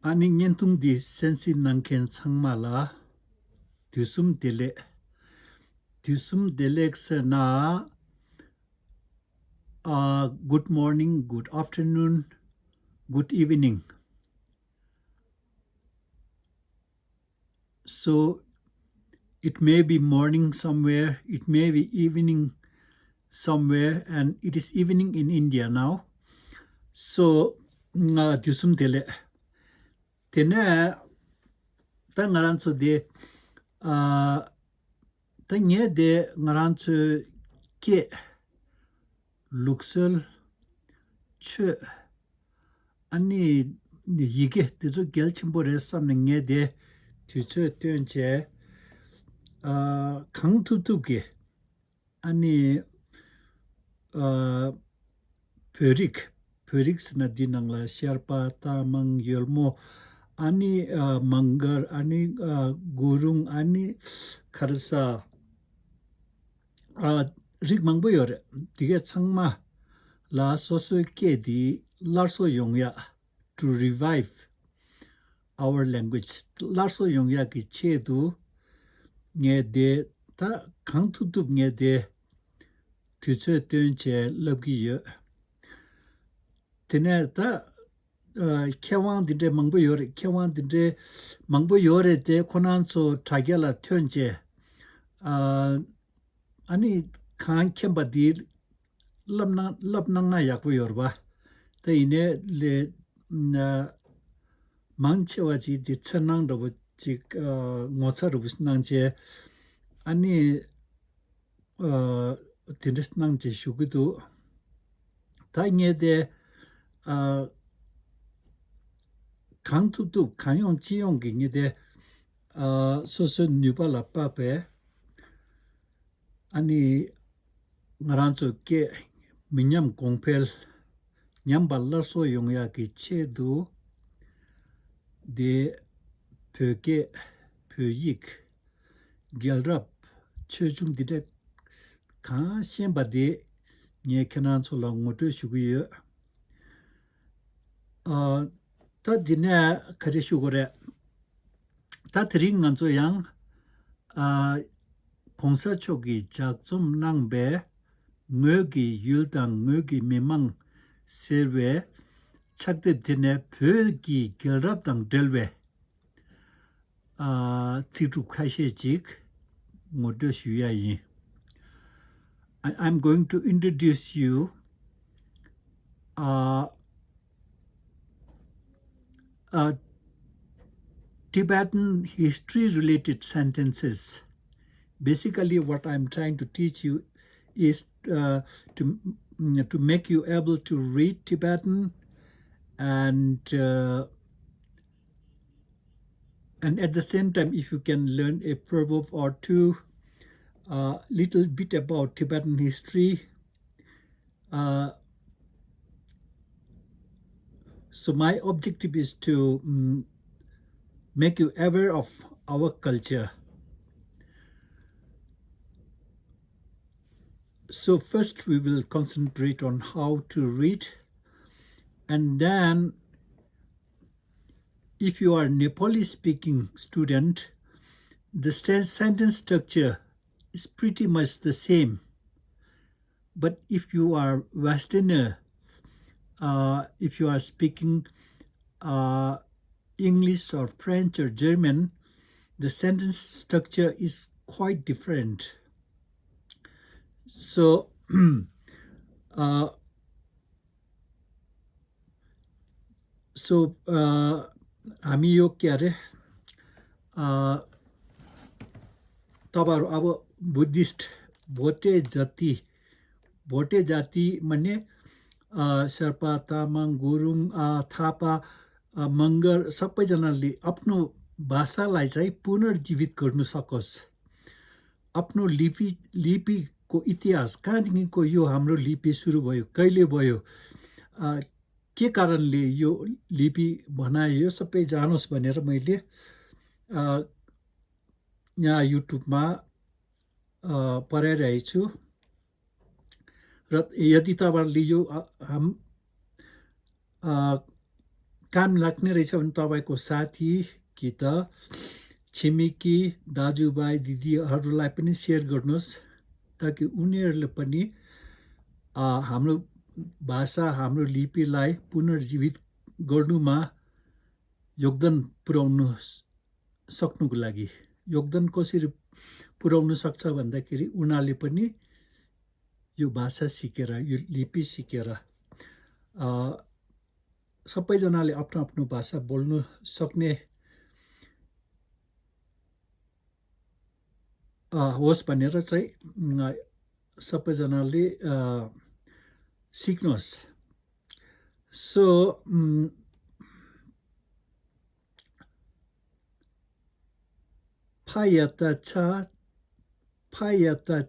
Ani ngentung di sensi nangken changmala tusum dele na good morning, good afternoon, good evening. So it may be morning somewhere, it may be evening somewhere, and it is evening in India now. So tusum dele tene ta ngaran so de ta nye de ngaran so ke luxel che 아니 이게 대저 결침보를 쌓는 게 돼. 뒤쳐 뛰은체 강투두게 아니 벼릭스나 디낭라 샤르파 타망 열모 아니 망거 아니 구룽 아니 카르사 릭망보여레 디게 창마 라 소소 케디 라소 용야 to revive our language. Larso yongya ki che du nge de ta kang tu tu nge de tu che tuen che lab gi ye. Tene ta kyawang dinde mangbo yore, kyawang dinde mangbo yore de konan so tagela tuen che ani kang kyamba di lab nang na yakbo yorba. Ta ine le 망치와지 지천낭도 지 ngocharu busnangje ani tindisnangje shugudu taingede 강투도 강용 지용 경에대 소소 뉴발라 빠베 아니 나란초께 민냠 공펠 냠발라소 용야기 체도 데 푀게 푀익 gelrap chejung dide ka shembade nye kenan chola ngoto shuguye ta dine kare shugore ta tring nganzo yang pongsa chogi jakzum nangbe ngögi yuldan ngögi memang serwe chakdeb dine pögi gelrap dang delwe titu kaishe jik ngoto shuya yin. I'm going to introduce you Tibetan history-related sentences. Basically, what I'm trying to teach you is to make you able to read Tibetan and at the same time, if you can learn a proverb or two, little bit about Tibetan history. So my objective is to make you aware of our culture. So first we will concentrate on how to read, and then if you are a Nepali speaking student, the sentence structure is pretty much the same. But if you are Westerner, if you are speaking English or French or German, the sentence structure is quite different. So हामी यो के अरे तपाईहरु अब Buddhist भोटे जाति माने शेर्पा तामाङ गुरुङ थापा मगर सबैजनाले आफ्नो भाषालाई चाहिँ पुनर्जीवित गर्न सकोस्, आफ्नो लिपिको इतिहास कहाँदेखिको यो हाम्रो लिपि सुरु भयो, कहिले भयो, के कारणले यो लिपि बनायो, यो सबै जानोस् भनेर मैले यहाँ युट्युबमा पढाइरहेको छु। र यदि तपाईहरुले यो काम लाग्ने रहेछ भने तपाईँको साथी कि त छिमेकी दाजुभाइ दिदीहरूलाई पनि सेयर गर्नुहोस्, ताकि उनीहरूले पनि हाम्रो भाषा हाम्रो लिपिलाई पुनर्जीवित गर्नुमा योगदान पुर्याउनु सक्नुको लागि। योगदान कसरी पुर्याउनु सक्छ भन्दाखेरि उनीहरूले पनि यो भाषा सिकेर यो लिपि सिकेर सबैजनाले आफ्नो आफ्नो भाषा बोल्नु सक्ने होस् भनेर चाहिँ सबैजनाले सिक्नुहोस्। So Payata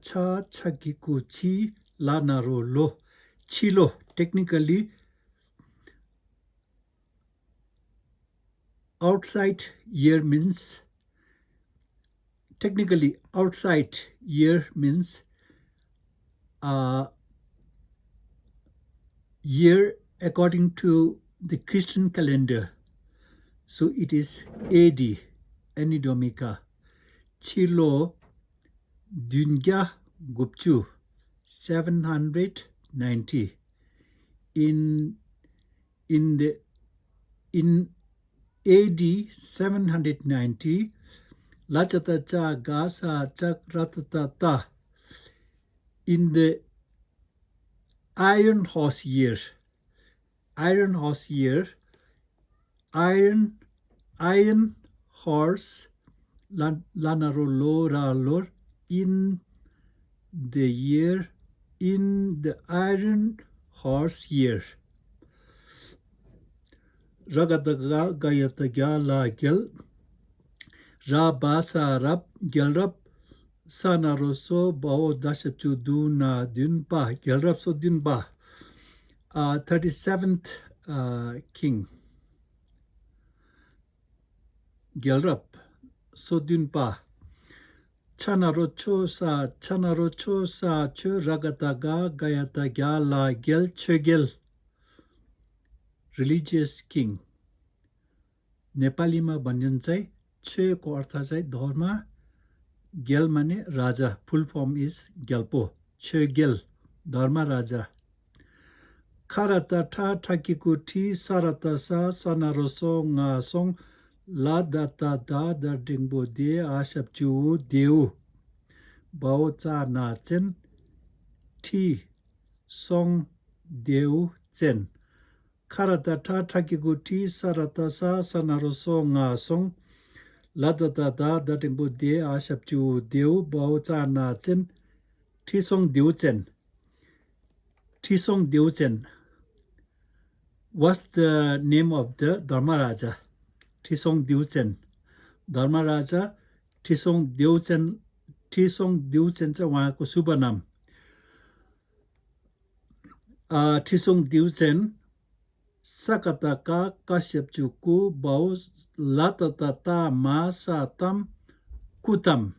cha chakikuchi lanarolo chilo. Technically, outside year means year according to the Christian calendar. So it is AD, Anidomika. Chilo Dunga Gupchu 790. In AD 790, Lachata cha gasa chakratata in the Iron Horse year, Iron Horse Lanaroloralor in the Iron Horse year. Ragadaga gayataga la gel Rabasa rab gelrab Sanaroso bao dashapchu duna dunpa gelrab so dunba. 37th king gelrab so dunpa. Chanarocho sa chu ragataga gayataga la gel chegel. Religious king. नेपालीमा भनिन्छ चाहिँ छेको अर्थ चाहिँ धर्म, गेल माने राजा, full form is गेल्पो, छे गेल धर्म राजा। खरता ठा ठकीको ठी सरता सा सनारोसो ngaसोङ ला दाता दा दर्डिङबो दे आशपचु देउ बाउ चा नाचेन ठी सोङ देउ chain. Karata ta takiguti sarata sa sanaroso ngasoङ ladata da datimbu de ashapchu deu bao cha na chen Tisong Deuchen was the name of the Dharmaraja. Tisong Deuchen Dharmaraja Tisong Deuchen चाहिँ उहाँको शुभ नाम। Tisong Deuchen Sakataka Kasyapchuku Baus Latatata Masatam Kutam.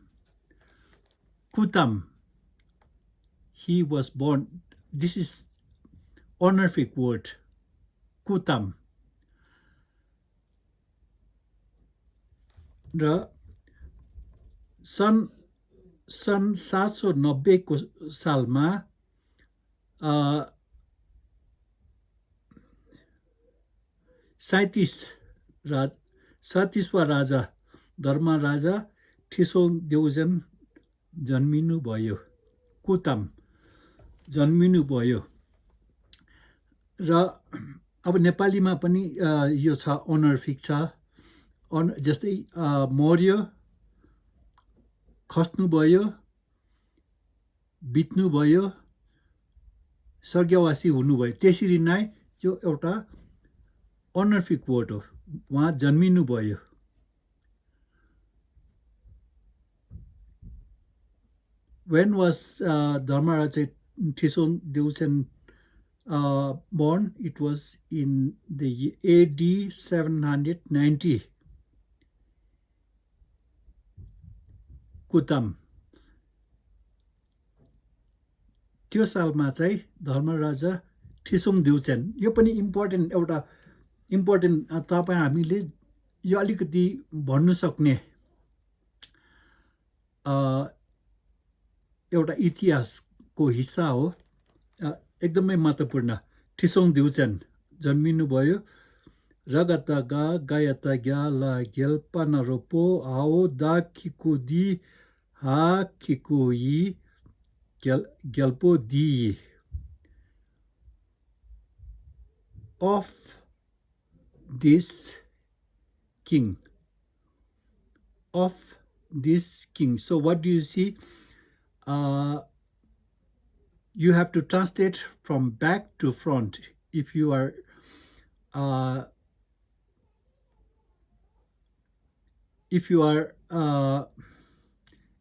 He was born. This is honorific word. Kutam. र सन् 790 को सालमा 37वां राजा धर्मराजा ठिसोङ देउजन जन्मिनु भयो। कुतम जन्मिनु भयो। र अब नेपालीमा पनि यो छ, अनर्फिक छ। जस्तै मर्यो, खस्नु भयो, बित्नु भयो, स्वर्गवासी हुनुभयो। त्यसरी नै यो एउटा अनर्फिक वर्ड हो। उहाँ जन्मिनु भयो। When was Dharmaraja Tisong Deuchen born? It was in the AD 790. Kutam. त्यो सालमा चाहिँ धर्मराजा ठिसोङ देउचेन, यो पनि इम्पोर्टेन्ट एउटा इम्पोर्टेन्ट तपाईँ हामीले यो अलिकति भन्नु सक्ने एउटा इतिहासको हिस्सा हो। एकदमै महत्त्वपूर्ण। ठिसोङ दिउचेन जन्मिनुभयो रगतगा गायतग्या ला गेल्पा नरोपो आओ दा खिको दी हा खिको यी गेल्पो दी of this king. Of this king. So what do you see? You have to translate from back to front. If you are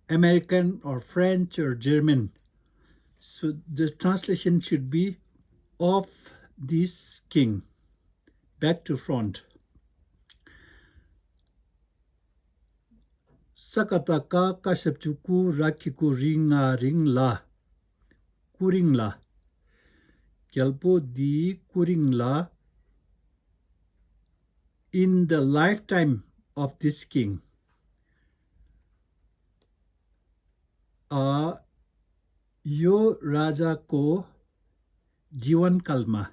American or French or German, so the translation should be of this king, back to front. Sakataka kasepchuku rakiku ringa ringla kuringla kelpo di kuringla in the lifetime of this king. यो राजाको जीवनकालमा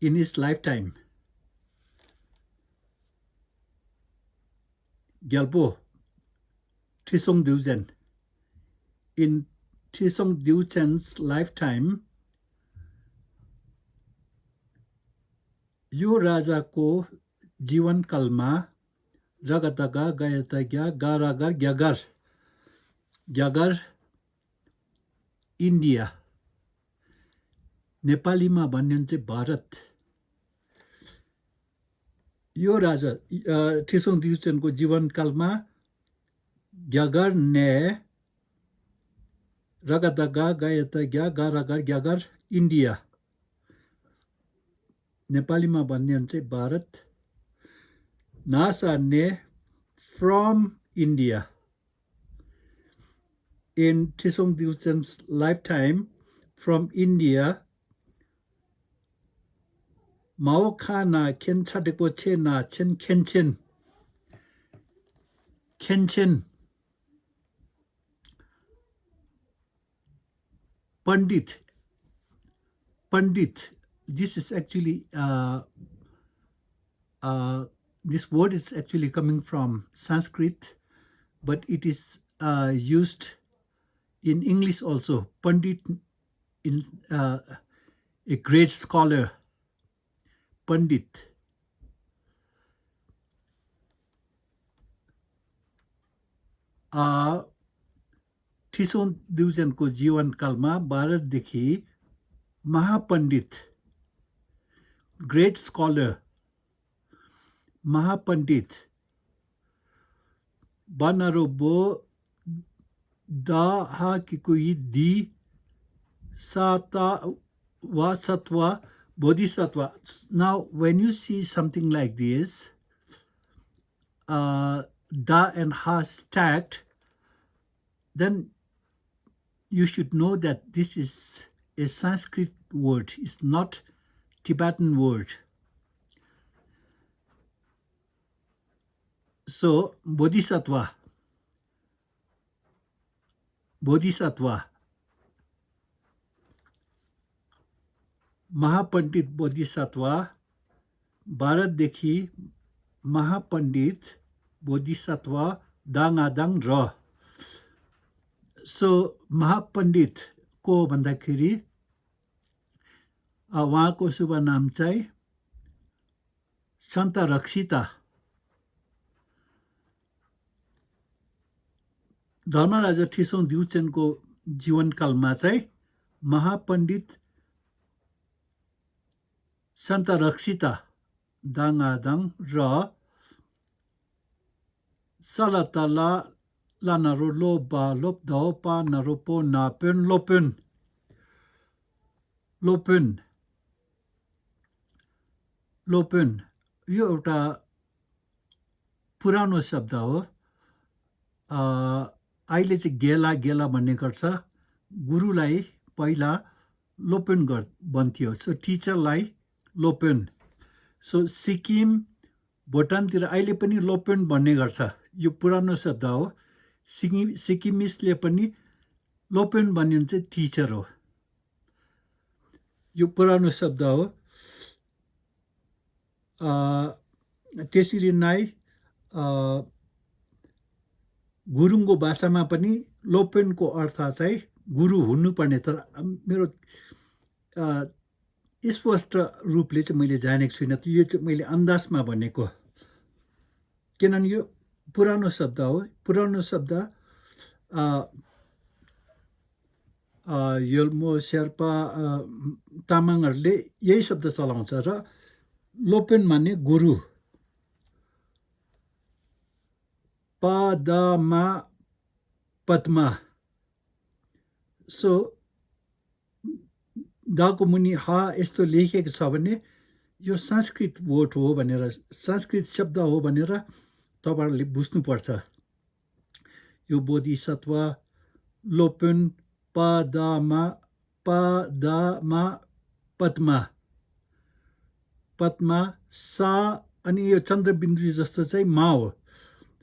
in his lifetime Gyalpo Trisong Diuchen, in Trisong Diuchen's lifetime यो राजाको जीवनकालमा रगतगा गयतग्या गारागर ग्यागर ग्यागर India नेपालीमा भन्ने चाहिँ भारत यो राजा ठिसोङ दिउचेनको जीवनकालमा ग्यागर ने रगतगा गयतग्या गारागर ग्यागर इन्डिया नेपालीमा भन्ने चाहिँ भारत नासा ने from India. In Trisong Diuchen's lifetime, from India, Maokana Kenchadeko Chena Chen Kenchen Kenchen Pandit. This is actually this word is actually coming from Sanskrit, but it is used in English also. Pandit, in a great scholar. Pandit. Trisong Diuchenको जीवनकालमा भारतदेखि महापण्डित great scholar महापण्डित Banarobo da hakikui di sata vasatva bodhisattva. Now, when you see something like this, da and ha stacked, then you should know that this is a Sanskrit word. It's not Tibetan word. So, bodhisattva, महापण्डित बोधिसत्वा भारतदेखि महापण्डित बोधिसत्वा दाङआदाङ र सो महापण्डित को भन्दाखेरि उहाँको शुभ नाम चाहिँ सन्त रक्षिता धर्मराजा ठिसोङ दिउचेनको जीवनकालमा चाहिँ महापण्डित सन्त रक्षिता दाङआदाङ र सलतला लानरो लोबा लोपधौपा नरोपो नापेन लोपेन यो एउटा पुरानो शब्द हो। अहिले चाहिँ गेला भन्ने गर्छ। गुरुलाई पहिला लोपेन भन्थ्यो। सो टिचरलाई लोपेन। सो सिक्किम भुटानतिर अहिले पनि लोपेन भन्ने गर्छ। यो पुरानो शब्द हो। सिक्किमिसले पनि लोपेन भन्ने चाहिँ टिचर हो। यो पुरानो शब्द हो। त्यसरी नै गुरुङको भाषामा पनि लोपेनको अर्थ चाहिँ गुरु हुनुपर्ने, तर मेरो स्पष्ट रूपले चाहिँ मैले जानेको छुइनँ। यो चाहिँ मैले अन्दाजमा भनेको, किनभने यो पुरानो शब्द हो। पुरानो शब्द योल्मो शेर्पा तामाङहरूले यही शब्द चलाउँछ र लोपेन माने गुरु। पदमा पद्मा। सो दाको मुनि हा यस्तो लेखेको छ भने यो संस्कृत वर्ड हो भनेर, संस्कृत शब्द हो भनेर तपाईँहरूले बुझ्नुपर्छ। यो बोधिसत्व लोपेन पदमा पद्मा पद्मा सा, अनि यो चन्द्रबिन्दु जस्तो चाहिँ मा हो।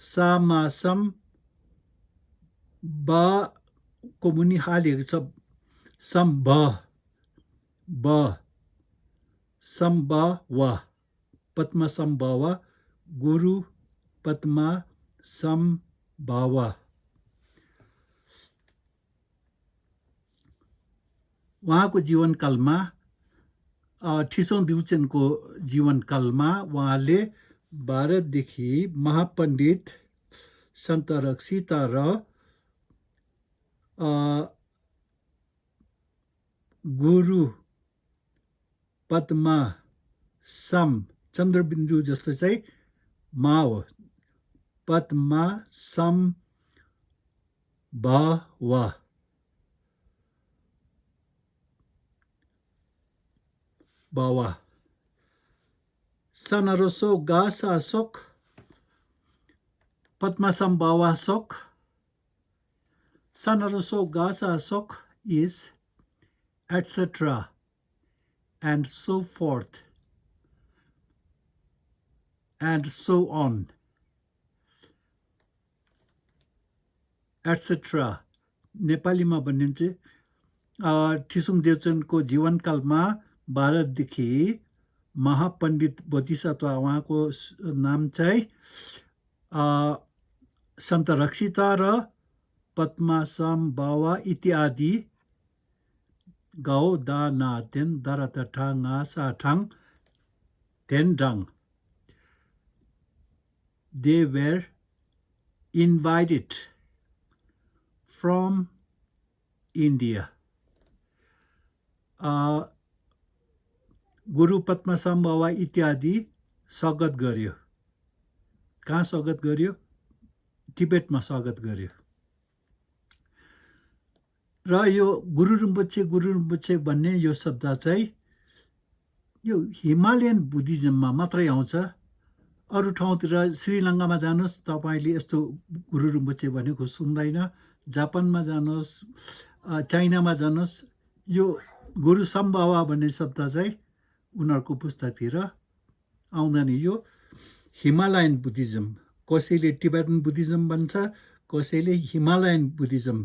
सा मा सम ब को मुनि हा लेखेको छ। सम ब सम्भवा, पद्मा सम्भवा, गुरु पद्मा सम्भवा। उहाँको जीवनकालमा, ठिसौँ दिउचेनको जीवनकालमा उहाँले भारतदेखि महापण्डित सन्त रक्षिता र गुरु पद्मा सम, चन्द्रबिन्दु जस्तो चाहिँ मा हो, पद्मा सम भवा। Bawa. Sanaroso gasa sok, Padma Sambawa sok. Sanaroso gasa sok is etc. and so forth and so on, etc. नेपालीमा भनिन्छ ठिसुङ देवचनको जीवनकालमा भारतदेखि महापण्डित बोधिसत्व, उहाँको नाम चाहिँ सन्त रक्षिता र पद्मा सम्भवा इत्यादि गाउँ दा ना तेन दरत ठाङ सा ठाङ तेन ढङ, they were invited from India. गुरु पद्मा सम्भवा इत्यादि स्वागत गर्यो। कहाँ स्वागत गर्यो? टिबेटमा स्वागत गर्यो। र यो गुरु रिम्पोछे भन्ने यो शब्द चाहिँ यो हिमालयन बुद्धिज्ममा मात्रै आउँछ। अरू ठाउँतिर श्रीलङ्कामा जानुहोस् तपाईँले यस्तो गुरु रिम्पोछे भनेको सुन्दैन। जापानमा जानुहोस्, चाइनामा जानुहोस्, यो गुरु सम्भवा भन्ने शब्द चाहिँ उनीहरूको पुस्तकतिर आउँदैन। यो हिमालयन बुद्धिज्म, कसैले टिबेटन बुद्धिज्म भन्छ, कसैले हिमालयन बुद्धिज्म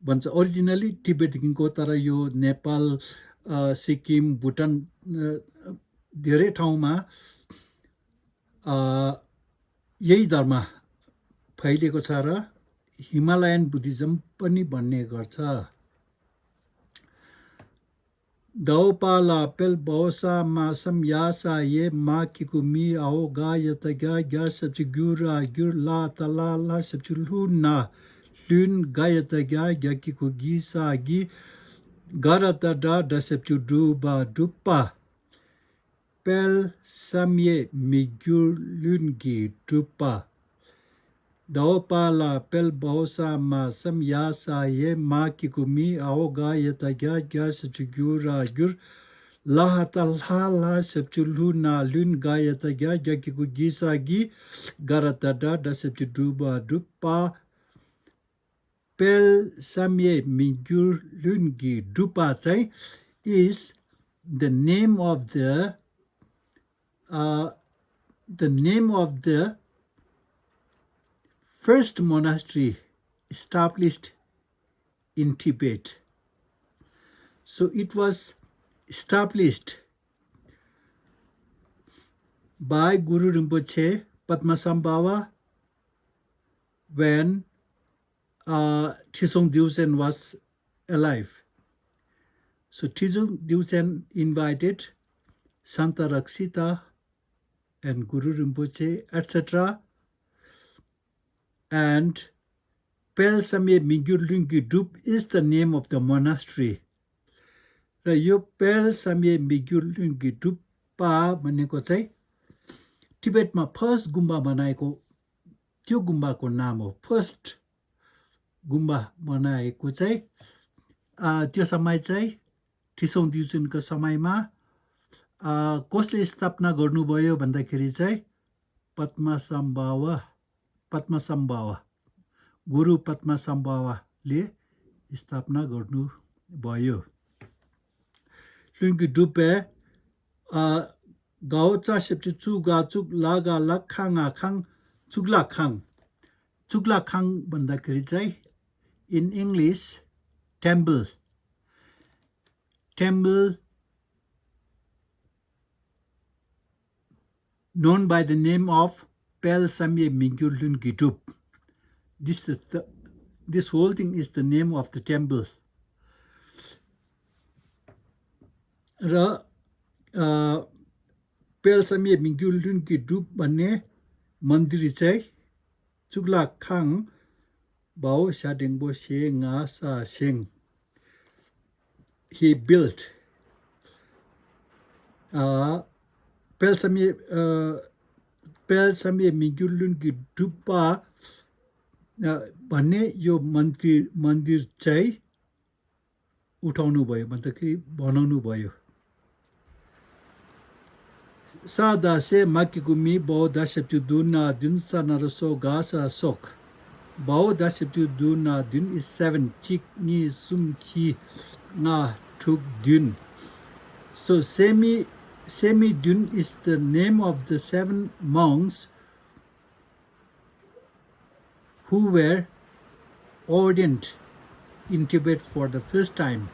भन्छ। ओरिजिनली टिबेटदेखिको, तर यो नेपाल, सिक्किम, भुटान धेरै ठाउँमा यही धर्म फैलिएको छ र हिमालयन बुद्धिज्म पनि भन्ने गर्छ। Daupala pel bosa masam yasa ye ma kikumi ao ga yata ga ga sabchi gura gur la tala la sabchi luna lun ga yata ga ga kiku gi sa gi garata da da sabchi duba dupa pel samye migur lun gi dupa. Daupala pel bosa masam yasa ye ma kikumi ao ga yata ga ga sabchi gura gur la tala la sabchi luna lun ga yata ga ga kiku gi sa gi garata da da sabchi duba dupa pel samye migur lun gi dupa चाहिँ is the name of the first monastery established in Tibet. So it was established by Guru Rinpoche Padma Sambawa when Trisong Dyuchen was alive. So Trisong Dyuchen invited Santa Raksita and Guru Rinpoche, etc. And Pel Samye Mingyur Lungki Dup is the name of the monastery. र यो पेल साम्ये मिग्युर लुङ्गी डुप्पा भनेको चाहिँ टिबेटमा first गुम्बा बनाएको त्यो गुम्बाको नाम हो। फर्स्ट गुम्बा बनाएको चाहिँ त्यो समय चाहिँ ठिसोङ दिउचुनको समयमा कसले स्थापना गर्नुभयो भन्दाखेरि चाहिँ पद्मा सम्भावा गुरु पद्मा सम्भावाले स्थापना गर्नुभयो। लुङ्गी डुपे गाउँ चासेप्टी चुगा चुक लागा लखाङा खाङ चुग्ला खाङ भन्दाखेरि चाहिँ in English temple known by the name of Pel Samye Mingyur Lungki Dup. This whole thing is the name of the temple. र पेल साम्ये मिग्युर लुङ्की डुप भन्ने मन्दिर चाहिँ चुग्ला खाङ बाओ साडेङबो सेङा सा सेङ he built. पेल साम्ये मिग्युर लुङ्की डुप्पा भन्ने यो मन्दिर चाहिँ उठाउनु भयो भन्दाखेरि बनाउनु भयो। Sada se makikumi bao dasheptu duna dun sanaraso gasa sok. Bao dasheptu duna dun is 7. Chik ni sum chi na tuk dun. So semi dun is the name of the 7 monks who were ordained in Tibet for the first time.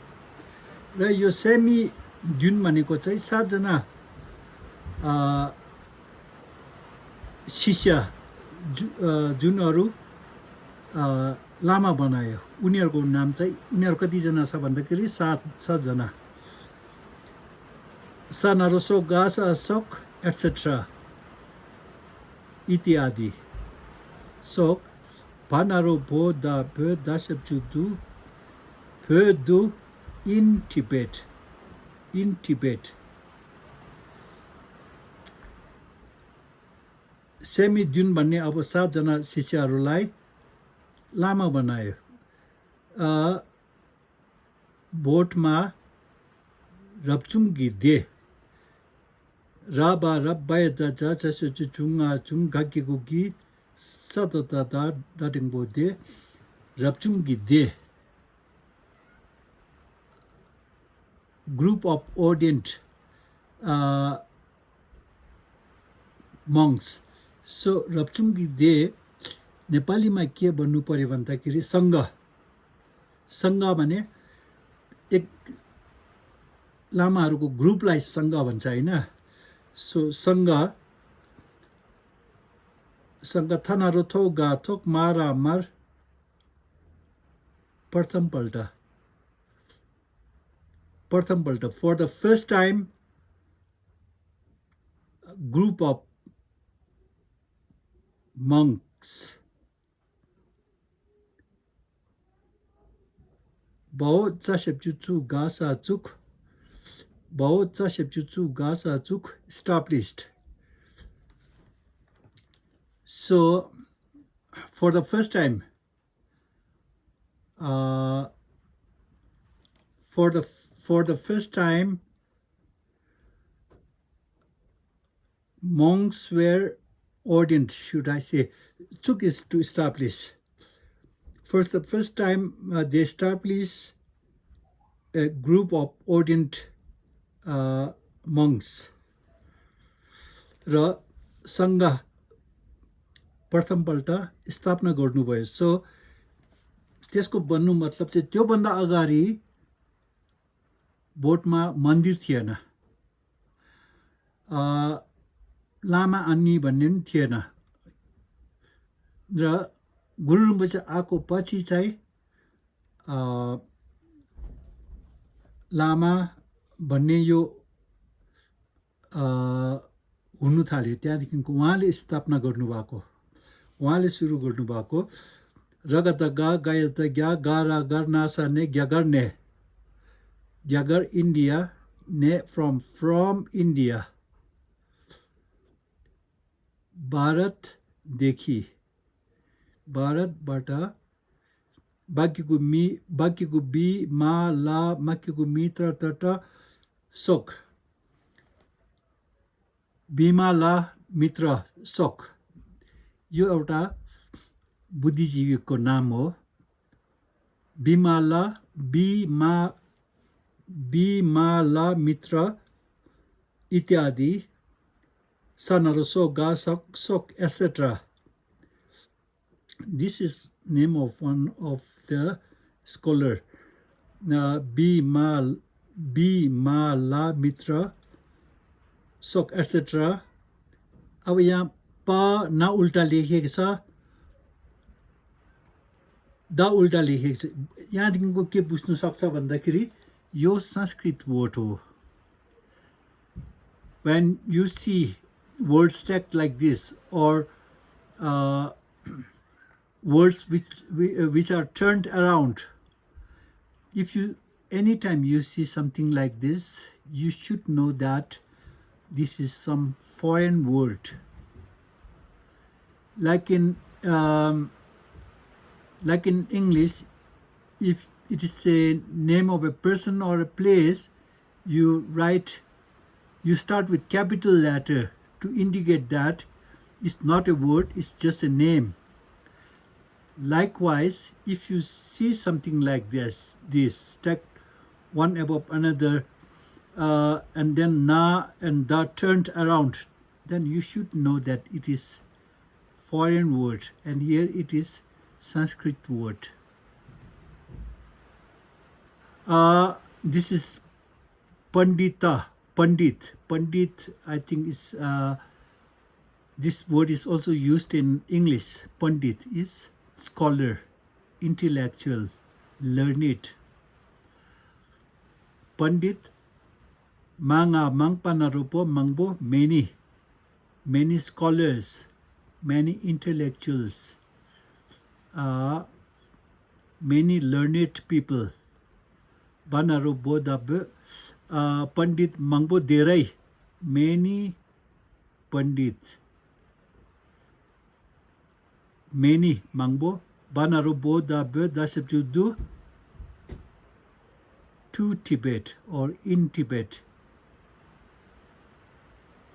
र यो semi dun भनेको चाहिँ 7 जना शिष्य जुनहरू लामा बनायो। उनीहरूको नाम चाहिँ उनीहरू कतिजना छ भन्दाखेरि 7 जना। सानारोसो गासा सोक एटसेट्रा इत्यादि। सोक भानारो भो दा भो दासेप्चुदु भो दु in Tibet. सेमी द्युन भन्ने अब 7 जना शिष्यहरूलाई लामा बनायो। भोटमा रप्चुङ्गी दे राबा रब्बाय द जाचसु चुङा चुङ गाकीगुगी सतता दाटिङबो दे रप्चुङ्गी दे group of ordained monks. So रप्चुङ्गी दे नेपालीमा के भन्नु पर्यो भन्दाखेरि सङ्घ भने एक लामाहरूको ग्रुपलाई सङ्घ भन्छ हैन। सो सङ्घ थानारो थौ गा थोक मारा मार प्रथम पल्ट for the first time a group of monks bao tsashepchutsu gasa chuk established. So for the first time monks were ordained, should I say. Chuk is to establish. The first time they established a group of ordained monks र सङ्घ प्रथमपल्ट स्थापना गर्नुभयो. So त्यसको भन्नु मतलब चाहिँ त्योभन्दा अगाडि बोटमा मन्दिर थिएन, लामा अन्नी भन्ने पनि थिएन र गुरु रिम्पोछे आएको पछि चाहिँ लामा भन्ने यो हुनु थाल्यो. त्यहाँदेखिको उहाँले स्थापना गर्नुभएको, उहाँले सुरु गर्नुभएको रगतगा गायतज्ञा गारा गर्नासा ने ग्यागर्ने ग्यागर इन्डिया ने फ्रम इन्डिया भारतबाट बाँकीको बी मा ला माकीको मित्र तट शोक बिमाला मित्र शोक यो एउटा बुद्धिजीवीको नाम हो. बिमाला मित्र इत्यादि सनहरू सोगा शोक etc. This is name of one of the scholar. बिमाला मित्र शोक etc. अब यहाँ प न उल्टा लेखिएको छ, द उल्टा लेखिएको छ. यहाँदेखिको के बुझ्नु सक्छ भन्दाखेरि यो संस्कृत वर्ड हो. When you see words stacked like this or words which are turned around, if you anytime you see something like this, you should know that this is some foreign word. Like in English, if it is a name of a person or a place, you start with capital letter to indicate that it's not a word, it's just a name. Likewise, if you see something like this stacked one above another, and then na and da turned around, then you should know that it is foreign word, and here it is Sanskrit word. This is pandit. I think is this word is also used in English. Pandit is scholar, intellectual, learned. Pandit manga mangpanarupo mangbo many scholars, many intellectuals, many learned people. Banaru bodab pandit mangbo derai, many pandit, many mangbo banaru bodab dasabjudu to Tibet or in Tibet.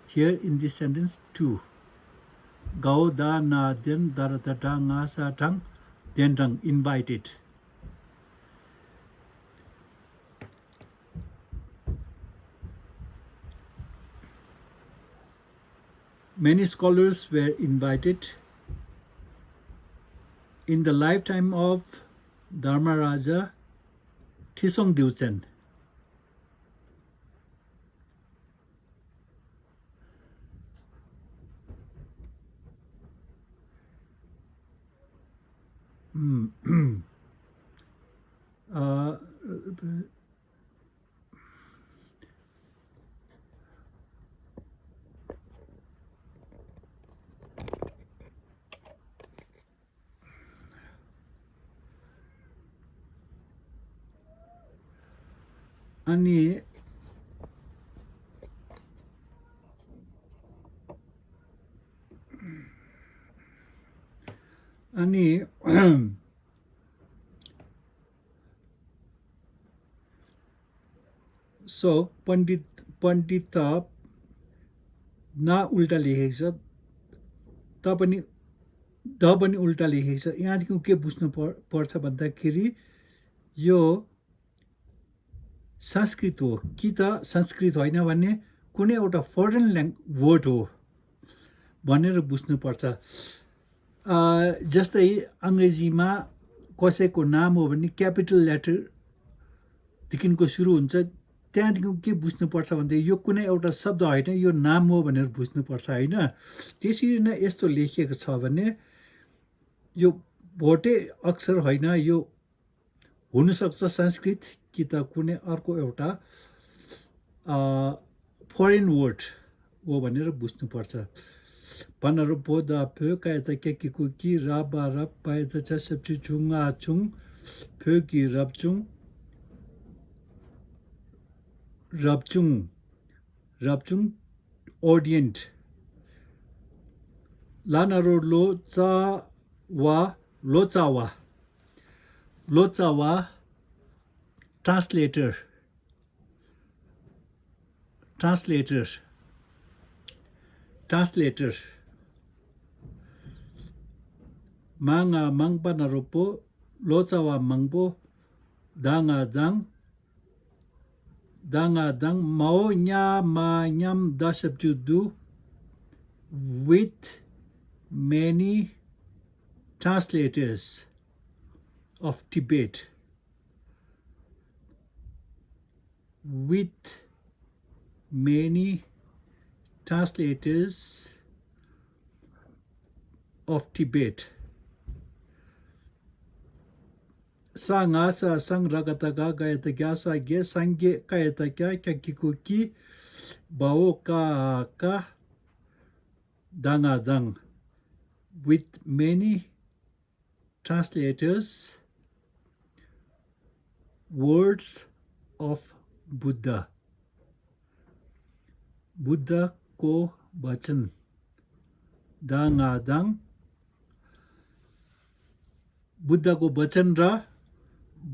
Here in this sentence, to gao da na den daratata nga sa tang dendang invited. Many scholars were invited. In the lifetime of Dharmaraja Thisong Dilchen. अनि so पण्डित न उल्टा लेखेको छ, त पनि the पनि उल्टा लेखेको छ. यहाँदेखि के बुझ्नु पर्छ भन्दाखेरि यो संस्कृत हो कि त संस्कृत होइन भने कुनै एउटा फरेन वर्ड हो भनेर बुझ्नुपर्छ। जस्तै अङ्ग्रेजीमा कसैको नाम हो भने क्यापिटल लेटरदेखिको सुरु हुन्छ, त्यहाँदेखि के बुझ्नुपर्छ भन्दा यो कुनै एउटा शब्द होइन, यो नाम हो भनेर बुझ्नुपर्छ होइन। त्यसरी नै यस्तो लेखिएको छ भने यो भोटे अक्षर होइन, यो हुनसक्छ संस्कृत कि त कुनै अर्को एउटा फरेन वर्ड हो भनेर बुझ्नुपर्छ। पनर बोधा फो कायता के कुकी राबा रब पायता छ सब्ची चुङा चुङ फो कि रबचुङ रबचुङ ओडियन्ट लानरो लोचावा ट्रान्सलेटर माङा मङपा नरोपो लोचावा मङपो दाङा दाङ माओ nya ma nyam dasabjudu with many translators of Tibet. With many translators of Tibet. Sanga sa sang ragataga gayata gyasa ge sange kayata kya kakikuki bao ka dang with many translators words of Buddha ko vachan dang Buddha ko vachan ra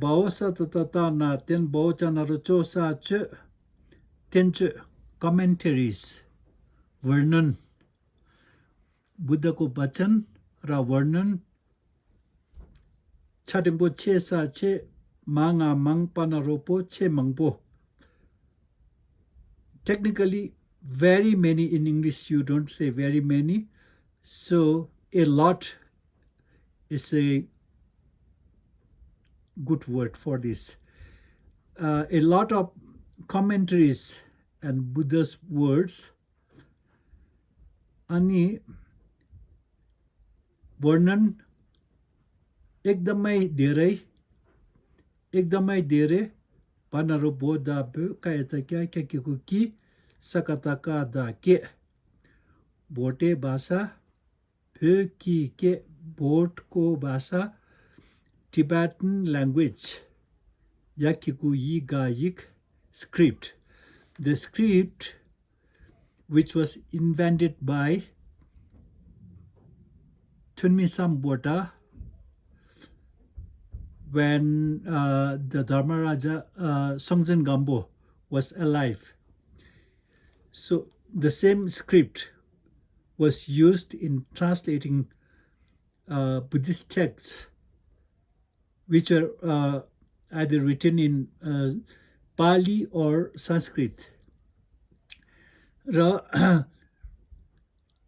बाओसा तता ना तेन बाओचा नरोचो साच तेंच कमेंटरीज वर्णन बुद्ध को वचन र वर्णन छाटिंगपो छे साचे मांगा मंग पनरोपो छे मंगपो. Technically very many in English you don't say very many, so a lot is a good word for this. A lot of commentaries and Buddha's words अनि वर्णन एकदमै धेरै पनरो बोधा कायता क्या कि सकता का दा के भोटे भाषा फे कि के भोट को भाषा Tibetan language yakiku yigayik script. The script which was invented by Tunmi Sambota when the Dharmaraja Songtsen Gampo was alive. So the same script was used in translating Buddhist texts which are either written in Pali or Sanskrit. Ra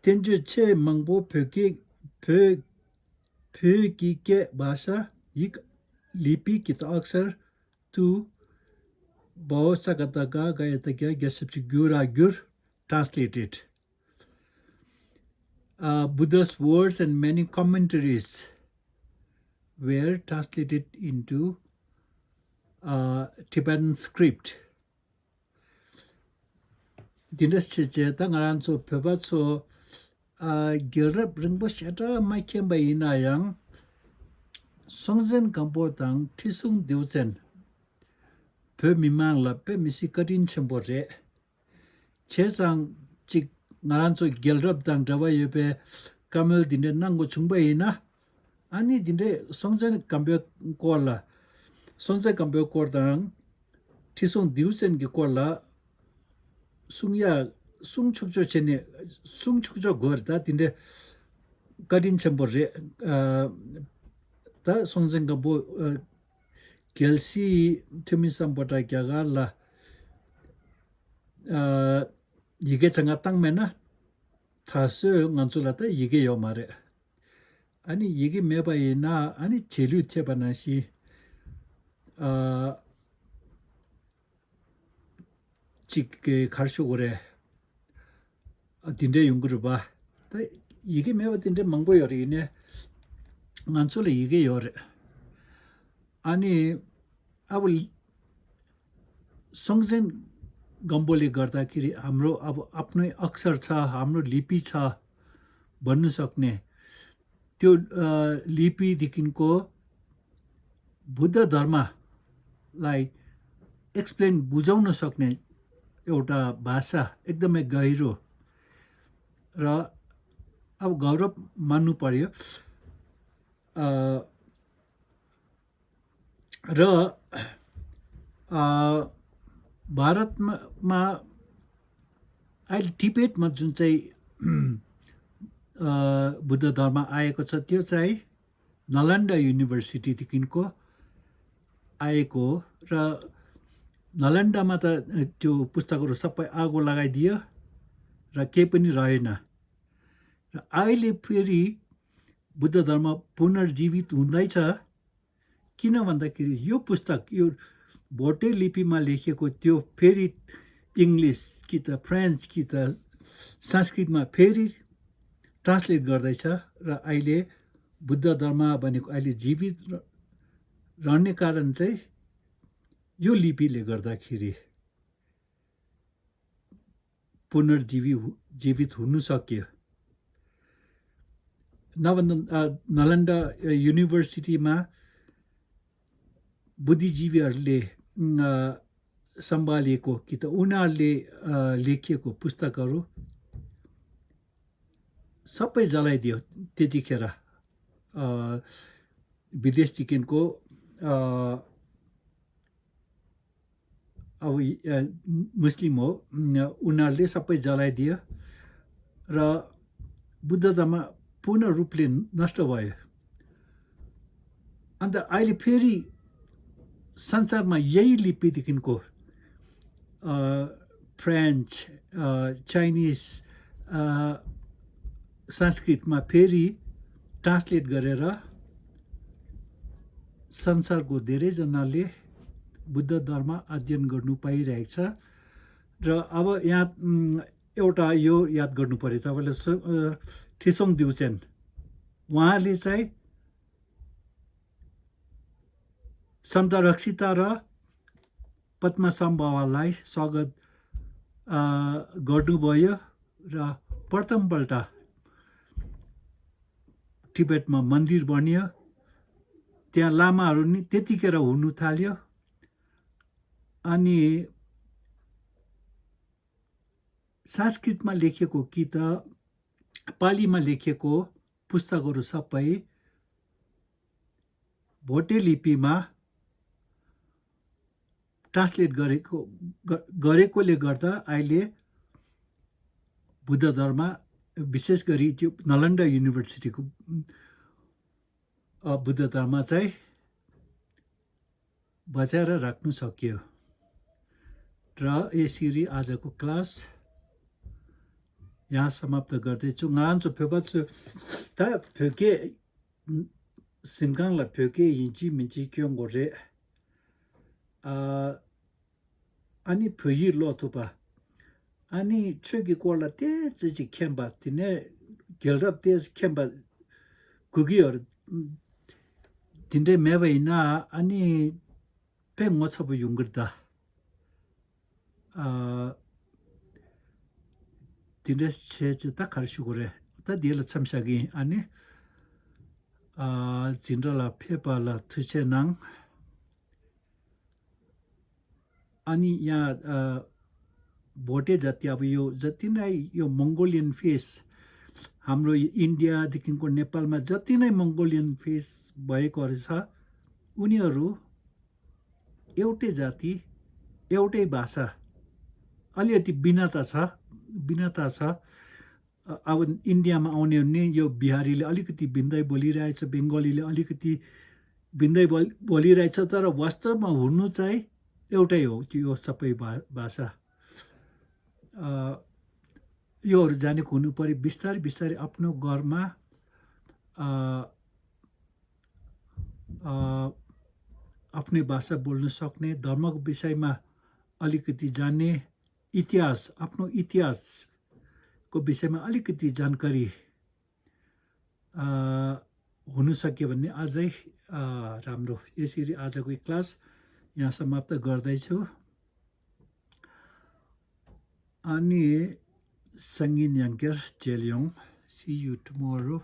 tenju che mangbo pheki ke bhasha yik lipi ki ta aksar tu bao sakata ga gayata ga gesapchi gura gur translated. Buddha's words and many commentaries were translated into Tibetan script. Dindas che tangaran so peba so gilrap ringbo shata maikem ba inayang Songtsen Gampo tang tisung diuchen pe mimang la pe misi katin chambore che sang chik ngaran so gilrap tang dawa yepe kamel dinde nango chungba ina 아니 근데 성전 감벽 꼴라 성전 감벽 꼴당 티송 디우센 게 꼴라 숭야 숭축조 전에 숭축조 거다 근데 가딘 첨버제 다 성전 감보 Kelsey Tumisam Potagala Yige Changatang Mena Tasu Nansulata Yige Yomare. Ani Yige Meba ina Ani Chelu Tebanashi Chik Karshugore Dinde Yunguruba. Yige Meba Dinde Mango Yorine Nansula Yige Yore. अनि अब सँगसँगै गम्बोले गर्दाखेरि हाम्रो अब आफ्नै अक्षर छ हाम्रो लिपि छ भन्नु सक्ने त्यो लिपिदेखिको बुद्ध धर्मलाई एक्सप्लेन बुझाउन सक्ने एउटा भाषा एकदमै गहिरो र अब गौरव मान्नु पर्यो र भारतमा अहिले टिबेटमा जुन चाहिँ बुद्ध धर्म आएको छ त्यो चाहिँ नालन्दा युनिभर्सिटीदेखिको आएको र नालन्दामा त त्यो पुस्तकहरू सबै आगो लगाइदियो र केही पनि रहेन र अहिले फेरि बुद्ध धर्म पुनर्जीवित हुँदैछ किन भन्दाखेरि यो पुस्तक यो भोटे लिपिमा लेखिएको त्यो फेरि इङ्ग्लिस कि त फ्रेन्च कि त संस्कृतमा फेरि ट्रान्सलेट गर्दैछ र अहिले बुद्ध धर्म भनेको अहिले जीवित रहने कारण चाहिँ यो लिपिले गर्दाखेरि पुनर्जीवित हुन सक्यो नालन्दा युनिभर्सिटीमा बुद्धिजीवीहरूले सम्हालेको कि त उनीहरूले लेखिएको पुस्तकहरू सबै जलाइदियो त्यतिखेर विदेशदेखिको अब मुस्लिम हो उनीहरूले सबै जलाइदियो र बुद्ध धर्म पूर्ण रूपले नष्ट भयो अन्त अहिले फेरि संसारमा यही लिपिदेखिको फ्रेन्च चाइनिज संस्कृतमा फेरि ट्रान्सलेट गरेर संसारको धेरैजनाले बुद्ध धर्म अध्ययन गर्नु पाइरहेको छ र अब यहाँ एउटा यो याद गर्नु पर्यो तपाईँले ठिसोङ दिउचेन उहाँले चाहिँ सन्त रक्षिता र पद्मा सम्भावालाई स्वागत गर्नुभयो र प्रथमपल्ट टिबेटमा मन्दिर बन्यो त्यहाँ लामाहरू नि त्यतिखेर हुनु थाल्यो अनि संस्कृतमा लेखिएको कि त पालीमा लेखिएको पुस्तकहरू सबै भोटे लिपिमा ट्रान्सलेट गरेकोले गर्दा अहिले बुद्ध धर्म विशेष गरी त्यो नालन्दा युनिभर्सिटीको बुद्ध धर्म चाहिँ बचाएर राख्नु सक्यो र यसरी आजको क्लास यहाँ समाप्त गर्दैछु ngarancho phyobatsu ta phyoke simkang la phyoke yinchi minchi kyong gore ani phyi lo thupa ani chögi kola te chi khemba tine gelrap te khemba kugior tinde meba ina ani pe ngochabu yungurda tinde cheche ta karshugure ta diela chamshagi ani 진달라 페발라 투체낭 अनि यहाँ भोटे जाति अब यो जति नै यो Mongolian face हाम्रो इन्डियादेखिको नेपालमा जति नै मङ्गोलियन फेस भएकोहरू छ उनीहरू एउटै जाति एउटै भाषा अलिकति भिन्नता छ अब इन्डियामा आउने भने यो बिहारीले अलिकति भिन्दै बोलिरहेछ बेङ्गलीले अलिकति भिन्दै बोलिरहेछ तर वास्तवमा हुनु चाहिँ एउटै हो यो सबै भाषा। योहरू जानेको हुनु पऱ्यो। बिस्तारै बिस्तारै आफ्नो घरमा आफ्नै भाषा बोल्न सक्ने, धर्मको विषयमा अलिकति जान्ने, इतिहास आफ्नो इतिहासको विषयमा अलिकति जानकारी हुनु सक्यो भने अझै राम्रो। यसरी आजको क्लास यहाँ समाप्त गर्दैछु। अनि सङ्गिन याङ्कर चेलियोङ, सी यु टुमोरो।